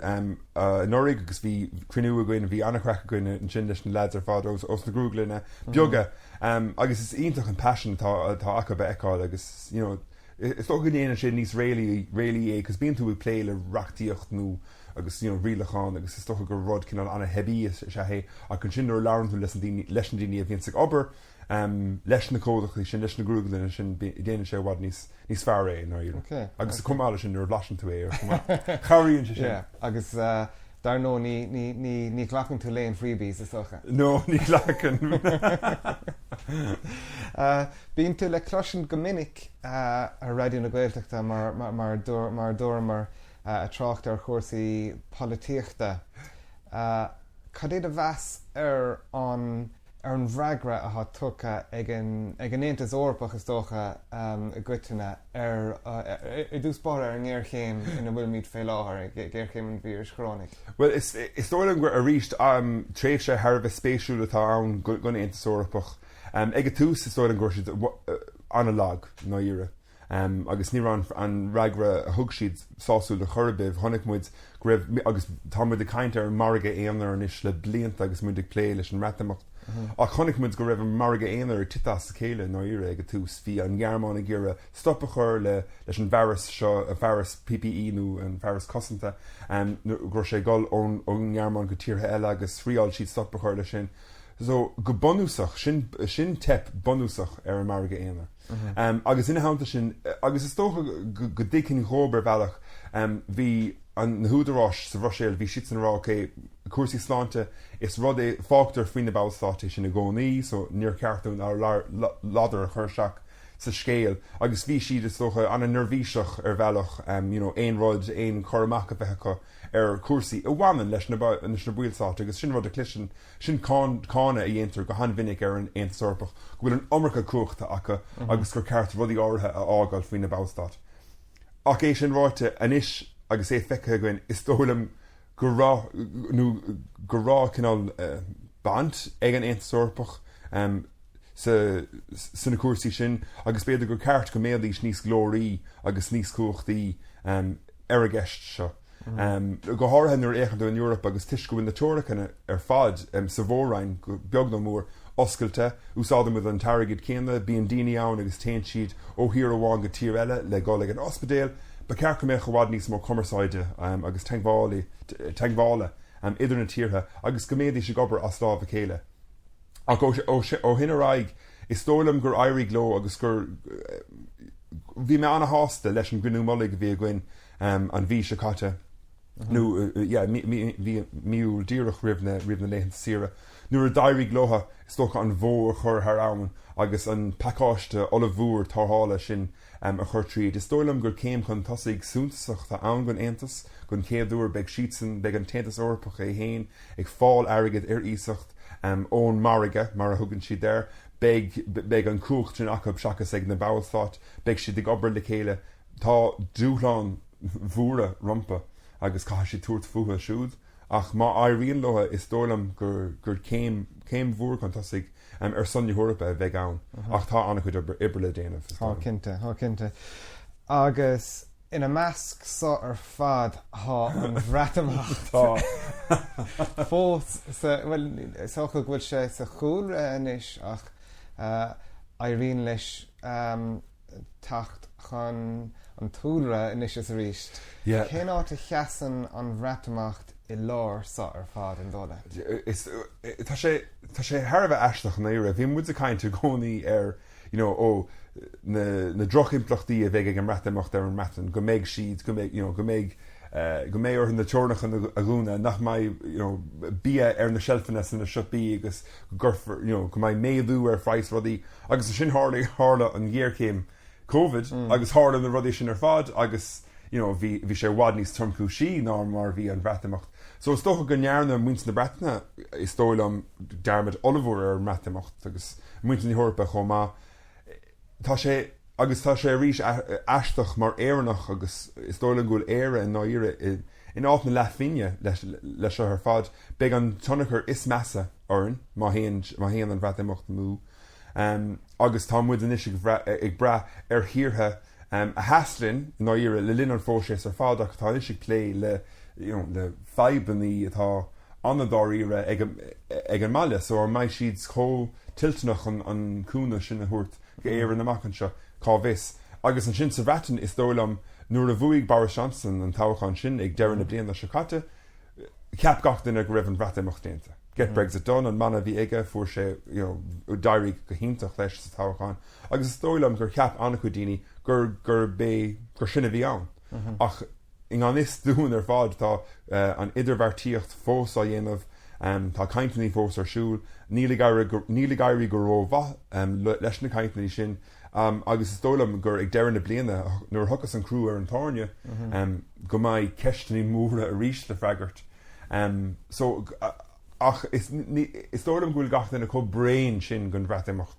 anuraidh agus bhí cruinniú againn, bhí an-chraic againn ansin leis na lads ar fad ós na grúdlanna beaga agus is iontach an passion atá atá acu a fheiceáil agus you know, is dócha go ndéanann sé níos réalaí réalaí é cos bíonn tú ag plé le reachtaíocht nó agus you know rialacháin agus is dócha gur rud cineál an-theibí is ea é ach ansin nuair a labhrann tú leis na daoine leis na daoine a bhíonns ag obair leis na comhlachtaí sin, leis na grúdlanna sin, déanann sé i bhfad níos níos fearr é i ndáiríre. Okay. Agus chomh maith leis sin nuair a bhlaiseann tú é ar chomh maith cabhraíonn sé sin. Yeah, agus dar ndóigh ní ní ní ní ghlacann tú le aon freebies is dócha. No, ní ghlacann. Bíonn tú le cloisint go minic ar Raidió na Gaeltachta mar mar mar mar a dúramar ag trácht ar chúrsaí polaitíochta. Cad é do mheas ar an ar an bhfreagra atá tugtha ag an ag an Aontas Eorpach, is dócha, i gcoitinne, ar, i dtús báire, ar an ngéarchéim ina bhfuilimid fé láthair, géarchéim an víris chorónaigh? Bhuel, is is dóigh liom gur, arís, tréimhse thar a bheith spéisiúil atá ann don Aontas Eorpach. Ag an tús, is dóigh liom go raibh siad an-lag, i ndáiríre. Agus ní raibh an fhreagra a thug siad sásúil ar chor ar bith. Chonaic muid go raibh, agus tá muid ag caint ar an margadh aonair anois le blianta agus muid ag plé leis an mBreatimeacht, ach chonaic muid go raibh an margadh aonair ag titim as a chéile i ndáiríre ag an tús. Bhí an Ghearmáin ag iarraidh stop a chur le leis an bhfearas seo, an fearas PPE nó an fearas cosanta, go raibh sé ag dul ón nGearmáin go tíortha eile agus thriáil siad stop a chur leis sin. So, go bunúsach, sin, sin teip bunúsach ar an margadh aonair. Agus ina theannta sin, agus is dócha go dtuigfinn dhóib ar bhealach, bhí an, na húdaráis sa Bhruiséil, bhí siadsan ag rá ok, cúrsaí sláinte, is rud é, fágtar faoi na ballstáit é sin i gcónaí, so níor cheart dúinn ár ladar a chur isteach sa scéal. Agus bhí siad, is dócha, an-neirbhíseach ar bhealach, you know, aon rud, aon chur amach a bheith acu ar chúrsaí a bhaineann leis na, leis na ballstáit agus sin rud a chloiseann Sin cáineadh a dhéantar go han-mhinic ar an Aontas Eorpach, go bhfuil an iomarca cumhachta acu agus gur ceart rudaí áirithe a fhágáil faoi na ballstáit. Ach é sin ráite, anois agus é feicthe againn, is dóigh liom go raibh, nó go raibh cineál baint ag an Aontas Eorpach sa, sna cúrsaí sin agus b'fhéidir gur ceart go mbeidís níos glóraí agus níos cumhachtaí ar an gceist seo. Go háirithe nuair a fhéachann tú an Eoraip agus toisc go bhfuil na teorainneacha ar fad sa mhór-roinn, beag nó mór, oscailte, úsáideann muid an t-airgead céanna, bíonn daoine ann agus téann siad ó thír amháin go tír eile le dhul ag an ospidéal, ba cheart go mbeadh i bhfad níos mó cumarsáide agus teagmhála idir na tíortha agus go mbeidís ag obair as lámh a chéile. Ach ó shin ar aghaidh, is dóigh liom gur éirigh leo agus gur, bhí mé ana-shásta leis an gcruinniú mullaigh a bhí againn an mhí seo caite, nó yeah, mí Iúil, díreach roimh na, roimh na laethanta saoire, nuair a d'éirigh leo, is dócha, an bhó a chur thar abhainn agus an pacáiste ollmhór tarrthála sin a chur tríd. Is dóigh liom gur céim chun tosaigh suntasach atá ann don Aontas. Don chéad uair beidh siadsan, beidh an tAontas Eorpach é féin ag fáil airgid ar iasacht ón margadh, mar a thugann siad air. Beidh, beidh an chumhacht sin acu seachas ag na ballstáit. Beidh siad ag obair le chéile. Tá dúshláin mhóra rompu agus caithfidh siad tabhairt fúthu siúd ach má éiríonn leo is dóigh liom gur gur céim, céim mhór chun tosaigh ar son na hEorpa a bheidh ann ach tá an-chuid oibre le déanamh, is dóigh liom. Tá cinnte, tá cinnte. Agus ina measc so ar fad tá an Bhreatimeacht. Tá. Fós sa, bhuel, is dócha go bhfuil sé sa chúlra anois ach éiríonn leis teacht chun an tsúlra anois is arís. Cén áit a sheasann an Bhreatimeacht i lár so ar fad, an dóigh leat? Is, tá sé, tá sé thar a bheith aisteach i ndáiríre. Bhí muid ag caint i gcónaí ar, you know, ó, na, na drochimpleachtaí a bheidh ag an mBreatimeacht ar an mBreatain, go mbeidh siad, go mbeidh, you know, go mbeidh, go mbeidh orthu na teorainneacha a dhúnadh, nach mbeidh, you know, bia ar na seilfeanna sna siopaí agus go gcuirfear, you know, go mbeidh méadú ar phraghas rudaí. Agus ansin tharla, tharla an ghéarchéim Covid agus tharla na rudaí sin ar fad agus you know bhí, bhí sé i bhfad níos tromchúisí ná mar a bhí an Bhreatimeacht. So is dócha go ndearna muintir na Breataine, is dóigh liom, dearmad ollmhór ar an mBreatimeacht agus muintir na hEorpa chomh maith. Tá sé, agus tá sé arís aisteach mar Éireannach agus is dóigh liom go bhfuil Éire i ndáiríre i. in áit na leathphingne leis seo ar fad, beidh an tionchar is measa orainn má théann má théann an Bhreatimeacht amú. Agus tá muid anois ag brath ar thíortha a sheas linn i ndáiríre le linn an phróiseas ar fad ach atá anois ag plé le you know le fadhbannaí atá an-dáiríre ag ag an mbaile. So an mbeidh siad chomh toilteanach an an cúnamh sin a thabhairt go Éirinn amach anseo? Cá bhfios? Agus ansin sa Bhreatain is dóigh liom nuair a bhuaigh Boris Johnson an toghchán sin ag deireadh na bliana seo caite, Cheap gach duine go raibh an Bhreatimeacht déanta. Get Brexit done an mana a bhí aige, fuair sé, you know, d'éirigh go hiontach leis sa toghchán agus is dóigh liom gur cheap an-chuid daoine gur, gurb é, gur sin a bhí ann. Ach i ngan fhios dúinn ar fad tá an idirbheartaíocht fós á dhéanamh, tá cainteanna fós ar siúl, níl ag éirí, níl ag éirí go rómhaith leis na cainteanna sin. Agus is dóigh liom gur ag deireadh na bliana, nuair a thiocfas an crú ar an tairne, go mbeidh ceisteanna móra arís le freagairt. So, ach is dóigh liom go bhfuil gach duine chomh bréan sin den Bhreatimeacht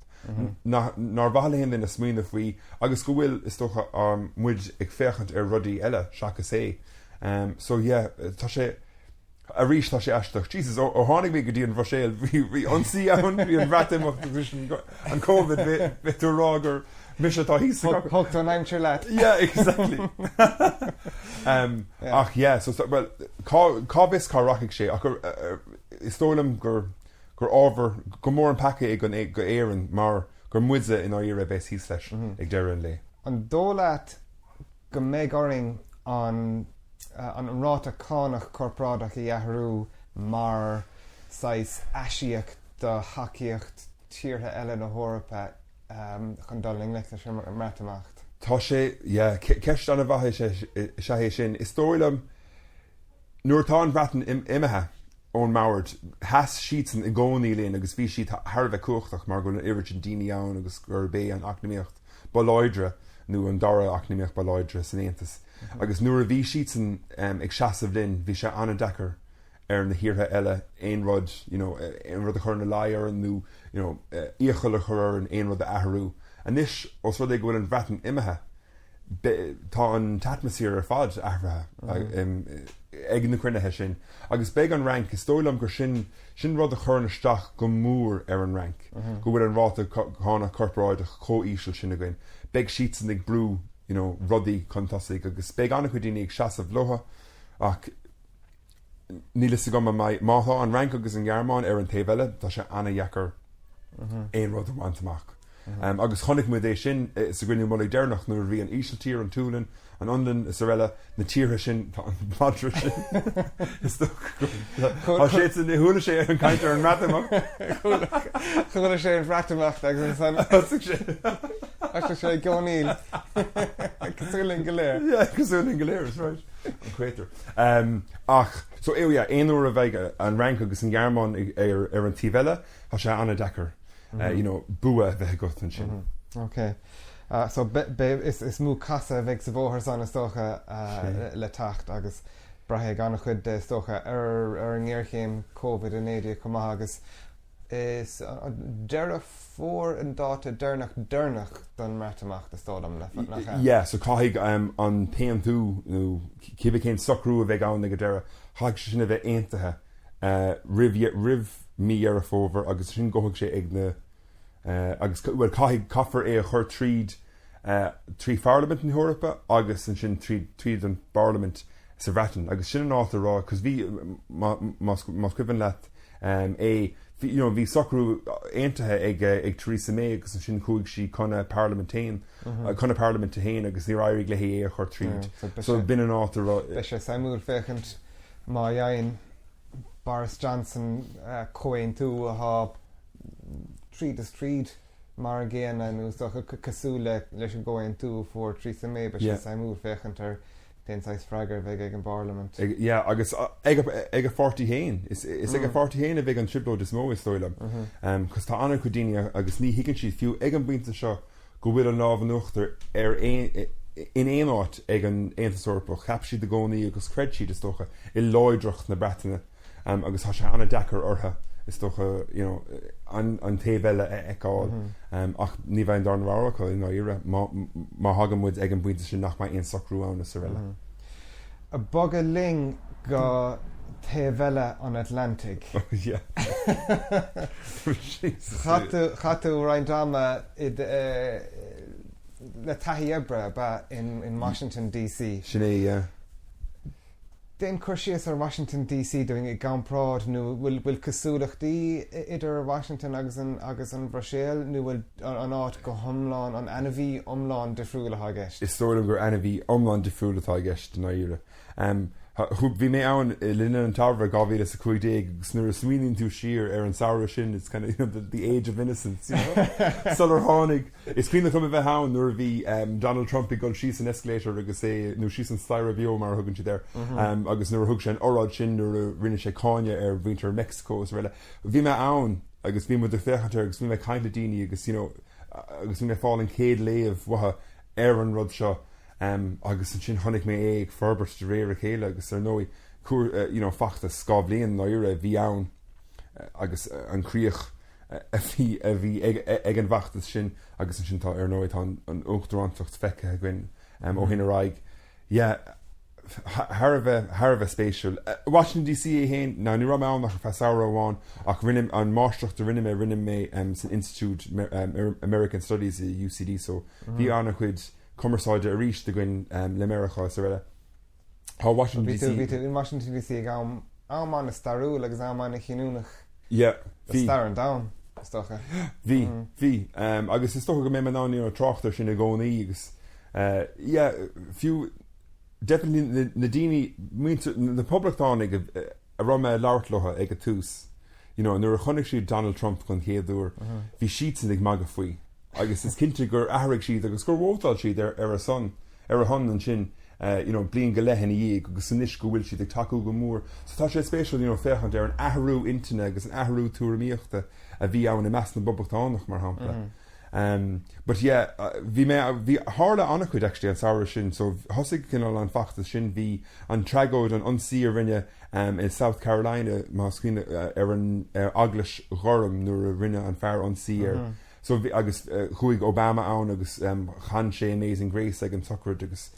nár mhaith le haon duine smaoineamh faoi agus go bhfuil, is dócha, muid ag féachaint ar rudaí eile seachas é. So, yeah, tá sé. Arís, tá sé aisteach. Jesus, ó tháinig mé go dtí an Bhruiséil, bhí ionsaí ann, bhí an Bhreatimeacht agus an Covid, bheadh tú ag rá gur mise atá thíos sa. Thug tú an aimsir leat. Yeah, exactly. Ach yeah, so, well, cá bhfios cá rachaidh sé, ach is dóigh liom gur gur ábhar, gur mór an peaca é go Éirinn mar gur muide i ndáiríre a bheas thíos leis ag deireadh an lae. An dóigh leat go mbeidh orainn an an ráta cánach corparáideach a athrú mar saghas aisíoc do thacaíocht tíortha eile na hEorpa chun dul i ngleic leis an mBreatimeacht? Tá sé, yeah, ceist an-mhaith is ea é sin. Is dóigh liom, nuair atá an Bhreatain imithe ón mbord, sheas siadsan i gcónaí linn agus bhí siad thar a bheith cumhachtach mar go bhfuil an oiread sin daoine ann agus gurb é an eacnamaíocht ba láidre nó an dara eacnamaíocht ba láidre san Aontas. Agus nuair a bhí siadsan ag seasamh linn, bhí sé an-deacair ar na thíortha eile aon rud, you know, aon rud a chur ina luí orainn nó, you know, iachall a chur orainn aon rud a athrú. Anois, os rud é go bhfuil an Bhreatain imithe, tá an t-atmaisféar ar fad athraithe ag na cruinnithe sin agus beidh an Fhrainc, is dóigh liom gur sin, sin rud a chuireann isteach go mór ar an Fhrainc, go bhfuil an ráta cánach corparáideach chomh íseal sin againn. Beidh siadsan ag brú you know rudaí chun tosaigh agus beidh an-chuid daoine ag seasamh leo ach níl fhios agam an mbeidh, má tá an Fhrainc agus an Ghearmáin ar an taobh eile, tá sé an-dheacair aon rud a bhaint amach. Agus chonaic muid é sin sa gcruinniú mullaigh deireanach nuair a bhí an Ísiltír, an tSualainn, an Fhionlainn is araile, na tíortha sin, tá an madra sin, is dócha go, tá sé san, chuala sé an caint ar an mBreatimeacht. Chuala sé an Bhreatimeacht agus ansan thosaigh sé. Thosaigh sé ag geonaíl. Cosúil linn go léir. Yeah, cosúil linn go léir, is right. An créatúr. Ach, so, yeah, aon uair a bheidh an Fhrainc agus an Ghearmáin ar an taobh eile, tá sé an-deacair you know bua a bheith agat ansin. Ok. So is is mó casadh a bheidh sa bhóthar san is dócha le teacht agus braithfidh an-chuid de is dócha ar ar an ngéarchéim Covid-19 chomh maith agus is Deireadh Fómhair an dáta deireanach deireanach don mBreatimeacht is dóigh liom, nach ea? Yeah, so caithfidh an t-aontú nó cibé cén socrú a bheidh ann ag an deireadh, caithfidh sé sin a bheith aontaithe roimh roimh mí Dheireadh Fómhair agus ansin gabhfaidh sé ag na agus bhuel caithfidh caithfear é a chur tríd trí Pharlaimint na hEorpa agus ansin tríd tríd an bParlaimint sa Bhreatain agus sin an áit a raibh cos bhí má más más cuimhin leat é bhí you know bhí socrú aontaithe ag ag Theresa May agus ansin chuaigh sí chun a Parlaimint féin chun a Parlaiminte féin agus níor éirigh léi é a chur tríd so b'in an áit a raibh Beidh sé suimiúil féachaint má fhaigheann Boris Johnson comhaontú atá tríd is tríd mar an gcéanna nó is dócha cosúil leis an gcomhaontú a fuair Theresa May, beidh sé suimiúil féachaint ar cén saghas freagra a bheidh ag an bParlaimint. Yeah, agus ag a pháirtí féin. Is ag a pháirtí féin a bheidh an trioblóid is mó, is dóigh liom. Cos tá an-chuid daoine agus ní thuigeann siad fiú ag an bpointe seo go bhfuil an lámh in uachtar ar aon in aon áit ag an Aontas Eorpach. Cheap siad i gcónaí agus chreid siad, is dócha, i láidreacht na Breataine agus tá sé an-deacair orthu, is dócha, you know, an an taobh eile a fheiceáil. Ach ní bheidh an darna rogha acu i ndáiríre má má thagann muid ag an bpointe sin nach mbeidh aon socrú ann is araile. Bogadh linn go taobh eile an Atlantaigh. Oh yeah. Chaith tú, chaith tú roinnt ama i le taithí oibre, ab ea, in Washington DC. Sin é, yeah. Déan cur síos ar Washington DC dúinn i gcomparáid nó bhfuil bhfuil cosúlachtaí idir Washington agus an agus an Bhruiséil nó bhfuil an áit go hiomlán, an ainmhí iomlán difriúil atá i gceist? Is dóigh liom gur ainmhí iomlán difriúil atá i gceist i ndáiríre. Bhí mé ann le linn an tsamhraidh 2015 agus nuair a smaoiníonn tú siar ar an samhradh sin it's kind of you know the the age of innocence you know sular tháinig Is cuimhneach liom a bheith ann nuair a bhí Donald Trump ag dul síos an escalator agus é, nó síos an staighre beo mar a thugann siad air, agus nuair a thug sé an oráid sin nuair a rinne sé cáineadh ar mhuintir Meicsiceo is araile. Bhí mé ann agus bhí muid ag féachaint air agus bhí mé ag caint le daoine agus you know agus bhí mé ag fáil an chéad léamh uathu ar an rud seo agus ansin chonaic mé é ag forbairt de réir a chéile agus ar ndóigh you know feachtas 2 bhliain ndáiríre a bhí ann agus an críoch a bhí a bhí ag an bhfeachtas sin agus ansin tá ar ndóigh tá an uachtarántacht feicthe againn ó shin ar aghaidh. Yeah, thar a bheith thar a bheith spéisiúil. Washington DC é féin, now ní raibh mé ann ach ar feadh samhradh amháin ach rinne an máistreacht a rinne mé rinne mé san Institiúid American Studies i UCD so bhí an-chuid cumarsáide arís againn le Meiriceá is araile. Tá Washington DC. Bhí tú in Washington DC ag am am an-stairiúil agus am an-chinniúnach Yeah, bhí. Stair an domhain, is dócha. Bhí, bhí. Agus is dócha go mbeidh mé in ann, you know, trácht air sin i gcónaí agus yeah, fiú definitely na, na daoine, muintir, na poblachtánaigh a, a raibh mé ag labhairt leo ag an tús, you know, nuair a chonaic siad Donald Trump don chéad uair, bhí siadsan ag magadh faoi. Agus is cinnte gur athraigh siad agus gur vótáil siad ar ar a son, ar a shon ansin you know bliain go leith ina dhiaidh agus anois go bhfuil siad ag tacú go mór. So tá sé spéisiúil you know féachaint ar an athrú intinne agus an athrú tuairimíochta a bhí ann i measc na bPoblachtánach mar shampla. Um but yeah bhí mé, bhí, tharla an-chuid actually an samhradh sin so thosaigh cineál an feachtas sin, bhí an tragóid, an ionsaí a rinneadh um i South Carolina más cuimhin ar an ar Eaglais Ghorm nuair a rinne an fear ionsaí ar So bhí, agus chuaigh Obama ann agus chan sé Amazing Grace ag an tsochraid agus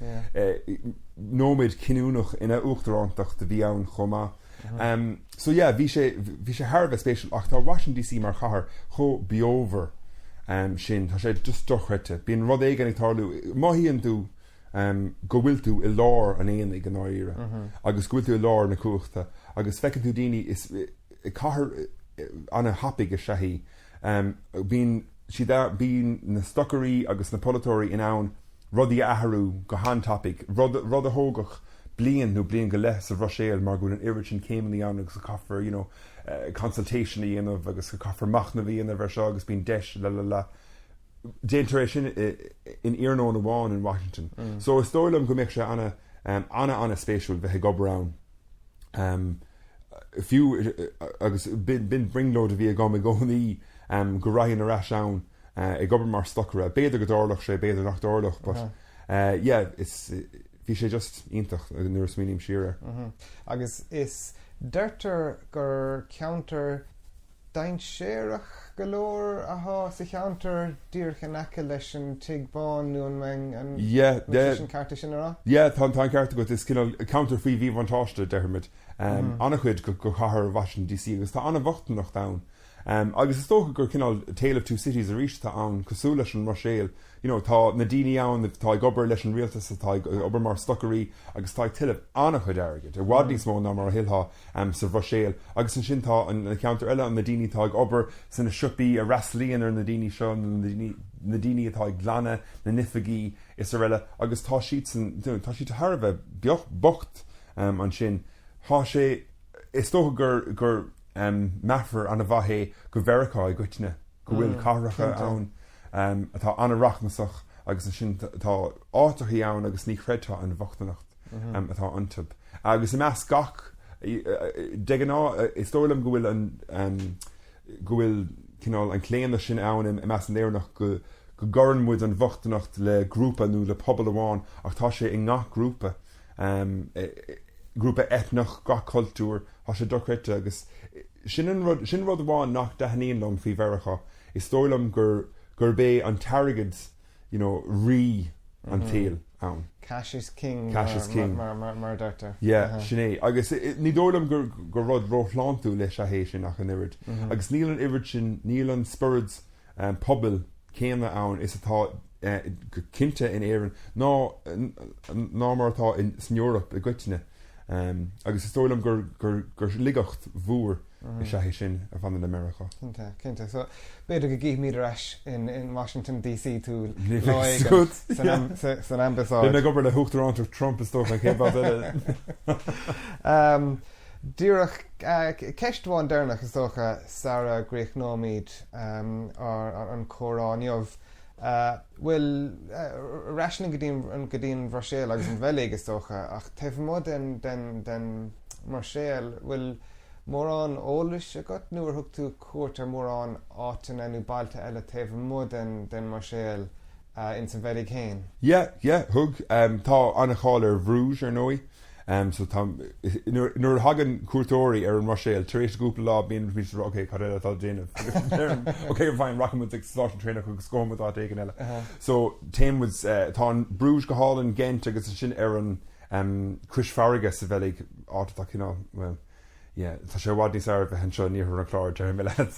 nóiméad cinniúnach ina uachtarántacht a bhí ann chomh maith. So yeah, bhí sé, bhí sé thar a bheith spéisiúil ach tá Washington DC mar chathair chomh beomhar sin, tá sé just dochreidte. Bíonn rud éigin ag tarlú, mothaíonn tú go bhfuil tú i lár an aonaigh i ndáiríre agus go bhfuil tú i lár na cumhachta agus feiceann tú daoine, is cathair an-thapaidh is ea í. Bíonn siad, bíonn na stocairí agus na polaiteoirí in ann rudaí a athrú go han-tapaidh, rud, rud a thógfadh bliain nó bliain go leith sa Bhruiséil mar go bhfuil an oiread sin céimeanna ann agus go caithfear you know consultation a dhéanamh agus go caithfear machnamh a dhéanamh ar seo agus bíonn deis la la la. Déantar é sin in iarnóin amháin in Washington. So is dóigh liom go mbeadh sé ana, ana, ana spéisiúil bheith ag obair ann. Fiú agus b'in brionglóid a bhí agam i gcónaí go raghainn ar ais ann ag obair mar stocaire. B'fhéidir go dtarlódh sé, b'fhéidir nach dtarlódh but yeah it's bhí sé just iontach nuair a smaoiním siar air. Agus is deirtear gur ceantar dainséarach go leor athá sa cheantar díreach in aice leis an Tigh Bán nó an mbeinn an Yeah, bhfuil sé sin ceart é sin a rá? Yeah, tá an ceart agat. Is cineál ceantar faoi mhíbhuntáiste, déarfaimid. An-chuid de chathair Washington DC agus tá an-bhochtaineacht ann. Agus is dócha gur cineál tale of two cities arís atá ann, cosúil leis an mBruiséil. You know, tá na daoine ann atá ag obair leis an rialtas, atá ag obair mar stocairí agus atá ag tuilleamh an-chuid airgid, i bhfad níos mó ná mar a thuillfeá sa Bhruiséil. Agus ansin tá na ceantair eile, na daoine atá ag obair sna siopaí a fhreastalaíonn ar na daoine seo, na daoine atá ag glanadh na n-oifigí is araile agus tá siadsan, you know, tá siad thar a bheith bocht ansin. Tá sé, is dócha gur, gur meafar an-mhaith é do Mheiriceá i gcoitinne. go bhfuil cathracha ann atá an-rachmasach agus ansin tá áiteachaí ann agus ní chreidfeá an bhochtaineacht atá iontu. Agus i measc gach, de ghnáth, is dóigh liom go bhfuil an, go bhfuil cineál an claonadh sin ann i measc na nÉireannach go gcuireann muid an bhochtaineacht le grúpa nó le pobal amháin ach tá sé i ngach grúpa. Grúpa eitneach, gach cultúr, tá sé dochreidte agus Sin an rud, sin rud amháin nach dtaitníonn liom faoi Mheiriceá. Is dóigh liom gur, gurb é an t-airgead, you know, rí an tsaoil. ann. Cash is king, Cash is king. mar a deirtear. Yeah, sin é. Agus ní dóigh liom gur gur rud róshláintiúil is ea é sin ach an oiread. Agus níl an oiread sin, níl an spiorad pobail céanna ann is atá go cinnte in Éirinn ná ná mar atá san Eoraip i gcoitinne. Agus is dóigh liom gur gur gur laigeacht mhór is ea é sin a bhaineann le Meiriceá. Cinnte, cinnte. So, b'fhéidir go gcífimid ar ais in in Washington DC tú lá éigin san san ambasáid. Beidh mé ag obair le hUachtarántacht Trump is dócha an chéad bhabhta eile. Díreach ceist amháin deireanach is dócha sara gcríochnóimid an comhrá inniu. Bhuel, ar ais linn go dtí go dtí an Bhruiséil agus an Bheilg is dócha, ach taobh amuigh den den den mBruiséil, bhfuil mórán eolais agat nó ar thug tú cuairt ar mhórán áiteanna nó bailte eile taobh amuigh den den mBruiséil ins an Bheilg féin? Yeah, yeah, thug. Tá an-cháil ar Bhruges, ar ndóigh. So tá, nuair a thagann cuairteoirí ar an mBruiséil, tar éis cúpla lá bíonn siad ag rá ok, cad eile atá le déanamh? Ok, fine, rachaidh muid ag stáisiún traenach agus gabhfaidh muid áit éigin eile. So téann muid, tá an Bruges go hálainn, Ghent agus ansin ar an Cois Farraige sa Bheilg, áit atá cineál, bhuel, yeah, tá sé i bhfad níos fearr a bheith anseo in iarthar an Chláir, déarfaidh mé leat.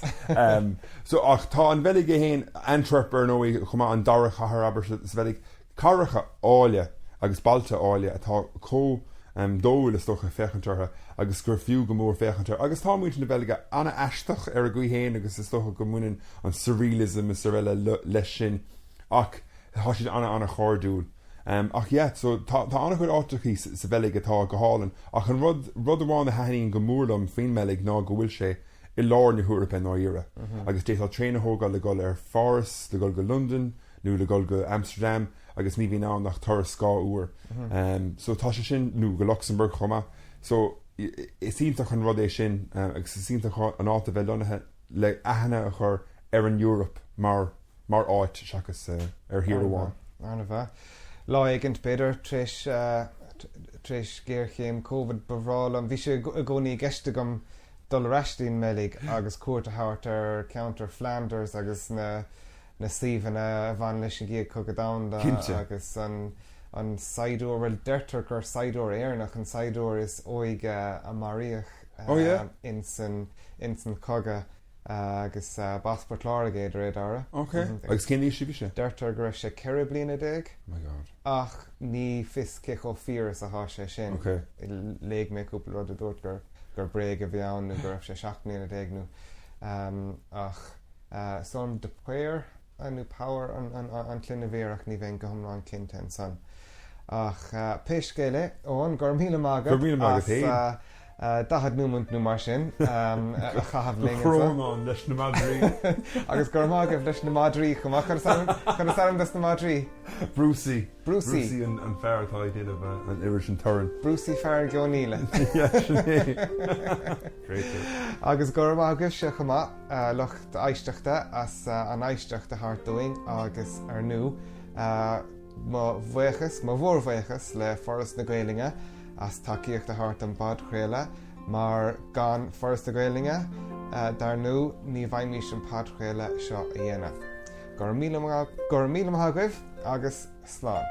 So ach tá an Bheilg é féin, Antwerp ar ndóigh, chomh maith, an dara cathair abair sa Bheilg, Cathracha áille agus bailte áille atá chomh dóighiúil is dócha féachaint orthu agus gur fiú go mór féachaint air. Agus tá muintir na Beilge an-aisteach ar a gcaoi féin agus is dócha go mbaineann an surrealism is araile leis sin ach tá siad an-an-chairdiúil. Ach yeah, so tá an-chuid áiteachaí sa Bheilg atá go hálainn ach an rud, rud amháin a thaitníonn go mór liom faoin mBeilg ná go bhfuil sé i lár na hEorpa i ndáiríre agus d'fhéadfá traein a thógáil le dhul ar Pháras, le dhul go Londain, nó le dhul go Amsterdam agus ní bhíonn ann ach turas 2 uair. So tá sé sin, nó go Lucsamburg chomh maith. So is iontach an rud é sin agus is iontach an áit a bheith lonnaithe le aithne a chur ar an Eoraip mar mar áit seachas ar thír amháin. An-mhaith. Lá éigint b'fhéidir tar éis tar éis géarchéim Covid ba bhreá liom, bhí sé i gcónaí i gceist agam dul ar ais dtí'n mBeilg agus cuairt a thabhairt ar cheantar Flanders agus na na suíomhanna a bhain leis an gCéad Chogadh Domhanda Cinnte. agus an an saighdiúir, bhuel deirtear gur saighdiúir Éireannach an saighdiúir is óige a maraíodh Oh yeah? ins an ins an chogadh agus b'as Port Láirge é de réir dealraimh. Ok. Agus cén aois a bhí sé? Deirtear go raibh sé 14 bliana. My God. Ach ní fios cé chomh fíor is atá sé sin. Ok. Léigh mé cúpla rud a dúirt gur gur bréag a bhí ann nó go raibh sé 17 mbliana nó ach Son de Paor nó Power an tsloinne a bhí air ach ní bheinn go hiomlán cinnte ansan. Ach pé scéal é, Eoin, go raibh míle maith agat as 40 nóimint nó mar sin a chaitheamh linn anseo. Crónán leis na madraí. Agus go raibh maith agaibh leis na madraí chomh maith. Cad is ainm dos na madraí? Brucey. Brucey. Brucey an fear atá ag déanamh an oiread sin torainn. Brucey fear geonaíle. Yeah, sin é. Great. Agus go raibh maith agaibhse chomh maith, lucht éisteachta, as an éisteacht a thabhairt dúinn agus ar ndú, mo bhuíochas, mo mhórbhuíochas le Foras na Gaelainne as tacaíocht a thabhairt don bpodchraoladh mar gan Foras na Gaelainne, dar ndú, ní bhfaighimís an podchraoladh seo a dhéanamh. Go raibh míle maith agaibh agus slán.